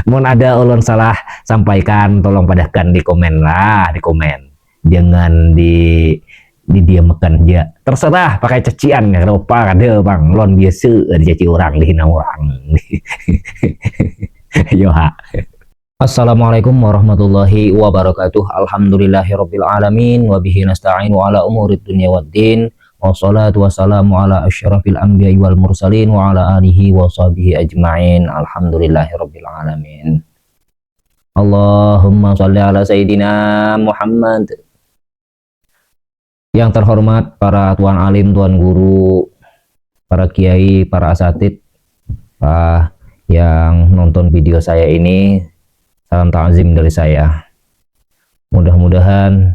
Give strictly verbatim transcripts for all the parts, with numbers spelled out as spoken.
Mun ada ulun salah sampaikan, tolong padahkan di komen lah, di komen. Jangan di didiamakan aja. Terserah pakai cacian ya, rupa kada bang, lon biasa dicaci orang, dihina orang. Yo ha. Assalamualaikum warahmatullahi wabarakatuh. Alhamdulillahirabbil alamin, wa bihi nasta'inu ala umurid dunya waddin. Wassalatu wassalamu ala asyrafil anbiya'i wal mursalin wa ala alihi wa sahbihi ajmain. Alhamdulillahirabbil alamin. Allahumma shalli ala sayyidina Muhammad. Yang terhormat para tuan alim, tuan guru, para kiai, para asatid, ah, yang nonton video saya ini, salam takzim dari saya. Mudah-mudahan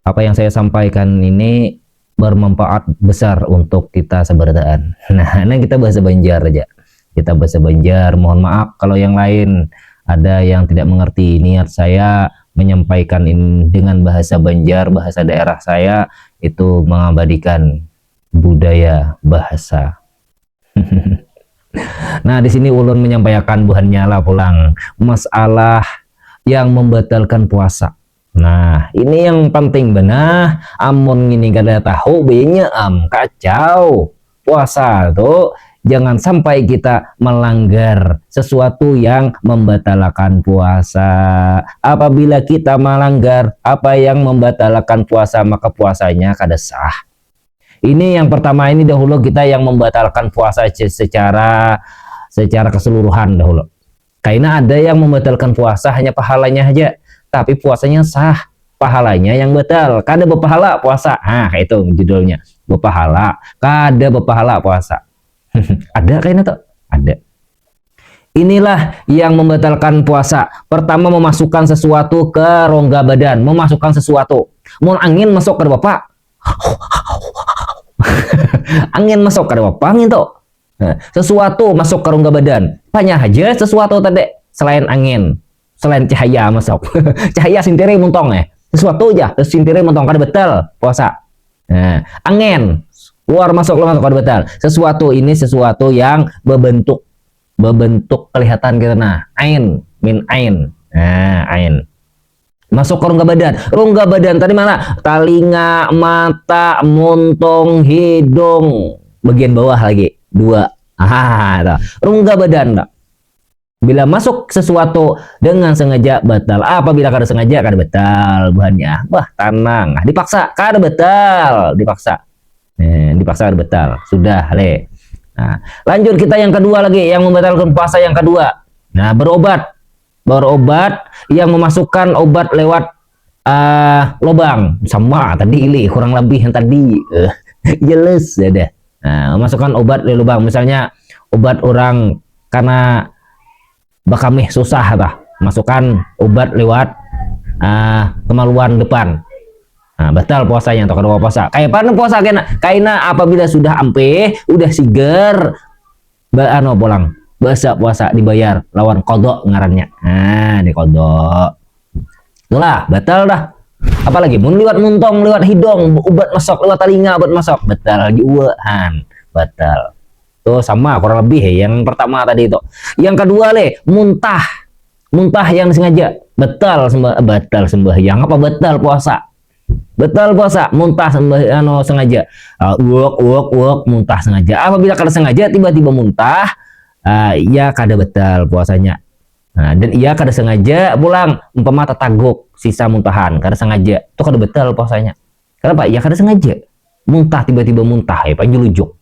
apa yang saya sampaikan ini bermanfaat besar untuk kita sabarataan. Nah, nah kita bahasa Banjar aja. Kita bahasa Banjar, mohon maaf kalau yang lain ada yang tidak mengerti niat saya menyampaikan in-, dengan bahasa Banjar, bahasa daerah saya, itu mengabadikan budaya bahasa. Nah, di sini ulun menyampaikan buhannya lah pulang masalah yang membatalkan puasa. Nah, ini yang penting benar. Amun ini kada tahu, benya am kacau. Puasa tu jangan sampai kita melanggar sesuatu yang membatalkan puasa. Apabila kita melanggar apa yang membatalkan puasa, maka puasanya kada sah. Ini yang pertama ini dahulu kita yang membatalkan puasa se-, secara secara keseluruhan dahulu. Karena ada yang membatalkan puasa hanya pahalanya saja, tapi puasanya sah, pahalanya yang batal. Kada berpahala puasa. Nah, kayak itu judulnya. Berpahala, kada berpahala puasa. Ada kayaknya tuh? Ada. Inilah yang membatalkan puasa. Pertama, memasukkan sesuatu ke rongga badan, memasukkan sesuatu. Mun angin masuk ke bapak, angin masuk ke bapak, angin tuh. Nah, sesuatu masuk ke rongga badan. Tanya aja sesuatu tadi selain angin, selain cahaya masuk. Cahaya sintiri muntong eh. Sesuatu aja, sintiri muntong kada betul puasa. Nah, angin keluar masuk, keluar masuk kada betul. Sesuatu ini sesuatu yang berbentuk, berbentuk kelihatan kita, nah, ain, min ain. Nah, ain. Masuk ke rongga badan. Rongga badan tadi mana? Talinga, mata, montong, hidung. Bagian bawah lagi. Dua. Ah, tuh. Rongga badan, tuh. Bila masuk sesuatu dengan sengaja, batal. Apabila kada sengaja, kada batal buhannya. Bah, tanang. Nah, dipaksa, kada batal. Dipaksa. Eh, dipaksa kada batal. Sudah, le. Nah, lanjut kita yang kedua lagi, yang membatalkan puasa yang kedua. Nah, berobat. Berobat yang memasukkan obat lewat, ah, lubang. Sama tadi, le, kurang lebih yang tadi. Eh, jelas ya deh. Nah, memasukkan obat lewat lubang. Misalnya obat orang karena bakamih susah tah. Masukkan obat lewat, ah, kemaluan depan. Nah, batal puasanya atau kada puasa. Kayak apa puasa kena? Kaina apabila sudah ampih, udah sigar, ba-, anu pulang. Bahasa puasa dibayar lawan kodok ngarannya. Nah, di kodok. Itulah, batal dah. Apalagi mun liwat muntong, liwat hidung, ubat masuk, liwat talinga, ubat masuk. Batal juga, han. Batal. Tuh sama kurang lebih ya, yang pertama tadi itu. Yang kedua le, muntah. Muntah yang sengaja. Batal sembah-, batal sembahyang apa batal puasa? Batal puasa, muntah sembah-, anu, sengaja. Ah, uak, uak, uak, muntah sengaja. Apabila kada sengaja tiba-tiba muntah, ah, ya kada batal puasanya. Nah, dan ia kada sengaja pulang, umpama tataguk sisa muntahan, kada sengaja, itu kada batal puasanya. Kenapa? Ya kada sengaja. Muntah, tiba-tiba muntah, ya panjulujuk.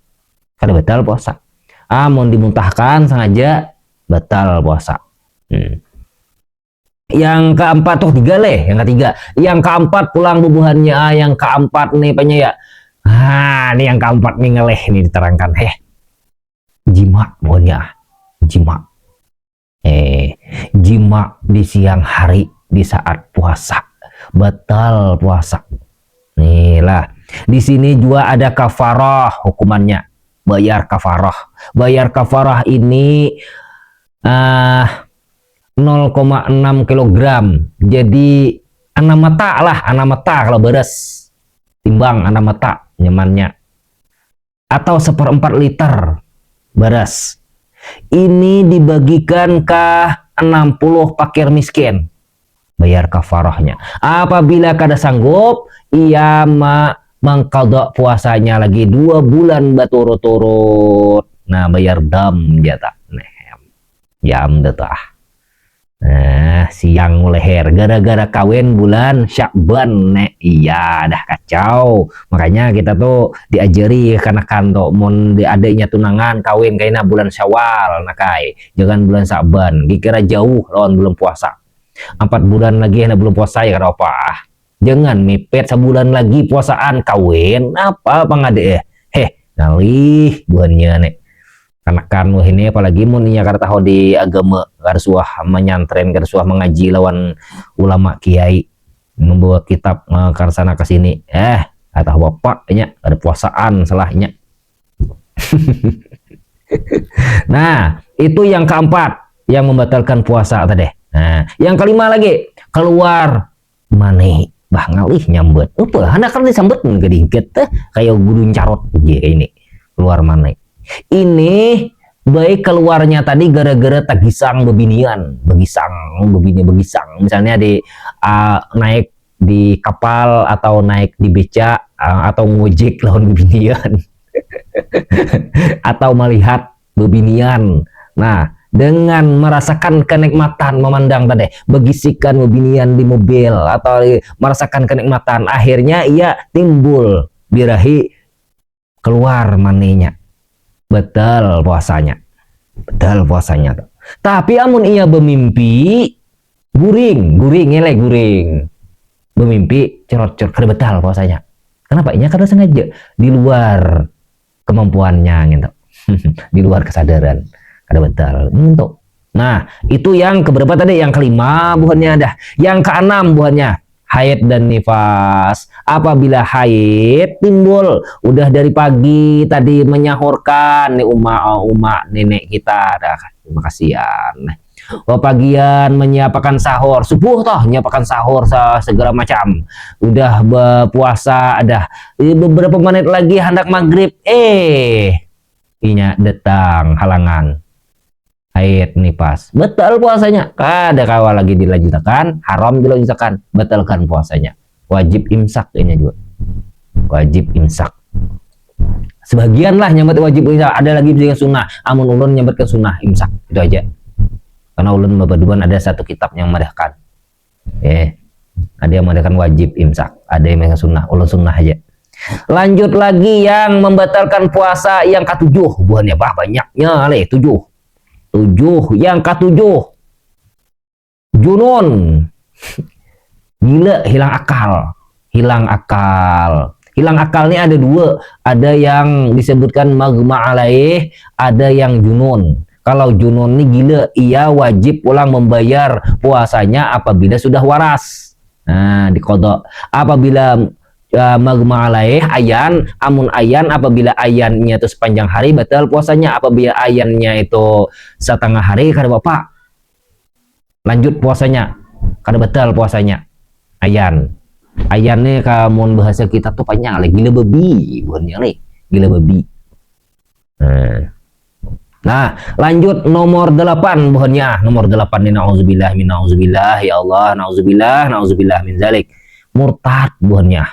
Kada batal puasa. Amun dimuntahkan sengaja, batal puasa. Hmm. Yang keempat tuh tiga leh, yang ketiga. Yang keempat pulang bubuhannya, ah, yang keempat nih apanya ya. Ah, ini yang keempat nih ngeleh nih diterangkan. Heh. Jima buhannya. Jima. Eh, jima di siang hari di saat puasa. Batal puasa. Nih lah. Di sini juga ada kafarah hukumannya. Bayar kafarah. Bayar kafarah ini, ah, nol koma enam kilogram. Jadi, anam mata lah, anam mata kalau beras. Timbang anam mata nyamannya. Atau seperempat liter beras. Ini dibagikan ke enam puluh fakir miskin. Bayar kafarahnya. Apabila kada sanggup, ia ma-, mengqadha puasanya lagi dua bulan baturut-turut. Nah, bayar dam jata. Nah, jam dah tuh, ah. Nah, siang leher gara-gara kawin bulan Syakban, nek. Iya, dah kacau. Makanya kita tuh diajari kanakan tuh, mun di adanya tunangan kawin kaina bulan Syawal, nakai. Jangan bulan Syakban, kira jauh lawan bulan puasa. Empat bulan lagi ada bulan puasa ya kada apa. Jangan mepet, sabulan lagi puasaan kawin, apa pangade eh. Heh, ngalih buhannya nek. Kanakan wahini, apalagi mun inya kada tahu di agama, kada suah manyantren, kada suah mengaji lawan ulama kiai, membawa kitab eh, ke sana ke sini. Eh, kada tahu apa inya, kada puasaan salahnya. Nah, itu yang keempat yang membatalkan puasa tadi. Nah, yang kelima lagi, keluar mani. Bah, ngalih nyambat. Apa? Handak kada disambat mun gadingket teh, kayak gudun carot aja kayak ini. Keluar mani. Ini baik keluarnya tadi gara-gara tagisang bebinian, begisang, bebini begisang. Misalnya di ah, naik di kapal atau naik di beca ah, atau ngojek lawan bebinian. Atau melihat bebinian. Nah, dengan merasakan kenikmatan memandang tadi, begisikan bebinian di mobil atau merasakan kenikmatan, akhirnya ia timbul birahi, keluar maninya. Betul puasanya. Betul puasanya tuh. Tapi amun ia bemimpi, guring, guring, ngelek guring. Bemimpi, cerot-cerot, kada betul puasanya. Kenapa? Inya kada sengaja, di luar kemampuannya gitu. Di luar kesadaran. Kada betul. Ini untuk. Nah, itu yang keberapa tadi? Yang kelima buhannya dah. Yang keenam buhannya, haid dan nifas. Apabila haid timbul, udah dari pagi tadi menyahurkan nih uma, uma nenek kita. Dah, terima kasihan. Papagian menyiapakan sahur, subuh toh nyiapakan sahur se-, segala macam. Udah berpuasa, ada beberapa menit lagi handak maghrib, eh, inya datang halangan. Haid nifas. Batal puasanya. Kada kawa lagi dilanjutakan, haram dilanjutakan. Batalkan puasanya. Wajib imsak inya juga. Wajib imsak. Sebagian lah nyambat wajib imsak, ada lagi juga sunnah. Amun ulun nyambatkan sunnah imsak, itu aja. Karena ulun babaduan ada satu kitab yang madahkan. Eh, ada yang madahkan wajib imsak, ada yang madahkan sunnah. Ulun sunnah aja. Lanjut lagi yang membatalkan puasa yang katujuh. Buhannya bah banyaknya leh, tujuh. Tujuh, yang katujuh. Junun. Gila, hilang akal. Hilang akal. Hilang akal ni ada dua. Ada yang disebutkan magma alaih, ada yang junun. Kalau junun ni gila, ia wajib pulang membayar puasanya apabila sudah waras. Nah, dikodok. Apabila uh, magma alaih, ayan, amun ayan, apabila ayannya itu sepanjang hari, batal puasanya. Apabila ayannya itu setengah hari, kada apa-apa. Lanjut puasanya, kada batal puasanya. Ayan. Ayan ni kamun bahasa kita tuh panjang lagi, gila babi buhannya leh. Gila babi. Nah. Nah, lanjut nomor delapan buhannya. Nomor delapan ni, nauzubillah min nauzubillah, ya Allah, nauzubillah, nauzubillah min zalik. Murtad buhannya.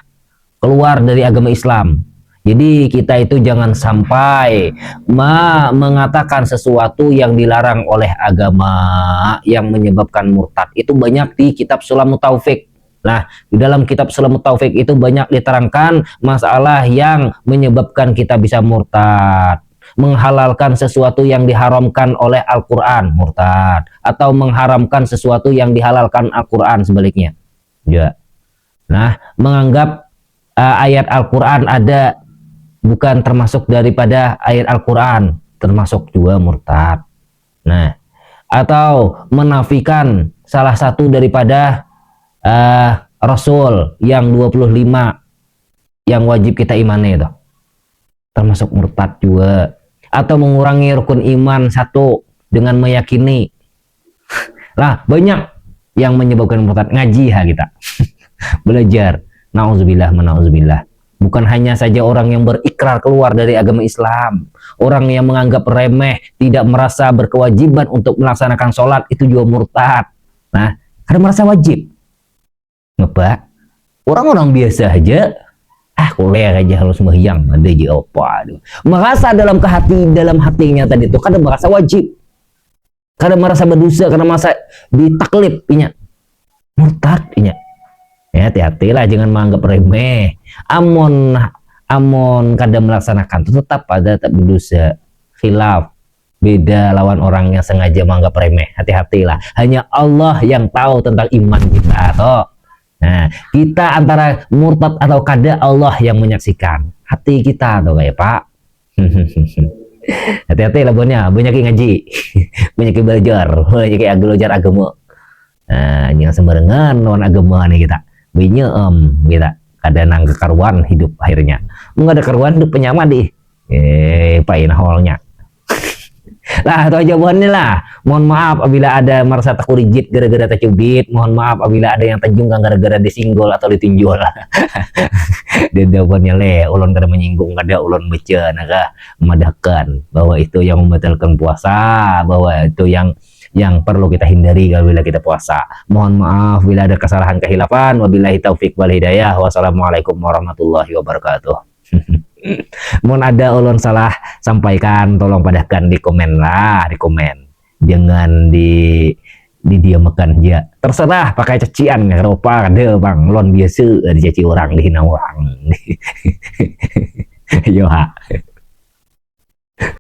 Keluar dari agama Islam. Jadi kita itu jangan sampai ma-, mengatakan sesuatu yang dilarang oleh agama yang menyebabkan murtad. Itu banyak di kitab Sulamut Taufik. Nah, di dalam kitab Sulamut Taufik itu banyak diterangkan masalah yang menyebabkan kita bisa murtad. Menghalalkan sesuatu yang diharamkan oleh Al-Quran, murtad. Atau mengharamkan sesuatu yang dihalalkan Al-Quran, sebaliknya. Ya. Nah, menganggap uh, ayat Al-Quran ada bukan termasuk daripada ayat Al-Quran, termasuk juga murtad. Nah, atau menafikan salah satu daripada uh, Rasul yang dua puluh lima yang wajib kita imani itu. Termasuk murtad juga. Atau mengurangi rukun iman satu dengan meyakini. Lah, banyak yang menyebabkan murtad. Ngaji ha kita. Belajar. Nauzubillah, nauzubillah. Bukan hanya saja orang yang berikrar keluar dari agama Islam, orang yang menganggap remeh, tidak merasa berkewajiban untuk melaksanakan sholat, itu juga murtad. Nah, kada merasa wajib. Ngapa? Orang-orang biasa aja, ah, kuliah aja harus sembahyang, ada aja apa tu. Merasa dalam kehati, dalam hatinya tadi tu kada merasa wajib. Kada merasa berdosa, kada merasa ditaklid inya. Murtad inya. Ya, hati-hatilah, jangan menganggap remeh. Amun, amun kada melaksanakan tu tetap ada, tetap berdosa. Khilaf. Beda lawan orang yang sengaja menganggap remeh. Hati-hatilah. Hanya Allah yang tahu tentang iman kita, toh. Nah, kita antara murtad atau kada, Allah yang menyaksikan. Hati kita tuh, kayak, Pak. Hati-hati lah, buhannya. Banyak yang ngaji. Banyak yang belajar. Banyak yang belajar agama. Nah, jangan sembarangan lawan agama nih kita. Banyak, em, kita. Kada nang kekaruan hidup akhirnya. Mun kada karuan hidup penyaman deh. Eh, pain holnya. Lah, itu aja buhannya lah. Mohon maaf apabila ada merasa takurijit gara-gara tacubit. Mohon maaf apabila ada yang tajungkang gara-gara disinggol atau ditinjol. Dia buhannya leh, ulun kada menyinggung, kada ulun baca, nah, kah, memadahkan bahwa itu yang membatalkan puasa, bahwa itu yang yang perlu kita hindari apabila kita puasa. Mohon maaf bila ada kesalahan kehilafan. Wabillahi taufik wal hidayah. Wassalamualaikum warahmatullahi wabarakatuh. Mun ada ulun salah sampaikan, tolong padahkan di komen lah, di komen. Jangan di didiamakan aja. Terserah pakai cacian, rupa ada bang. Ulun biasa dicaci orang, dihina orang. Yo ha.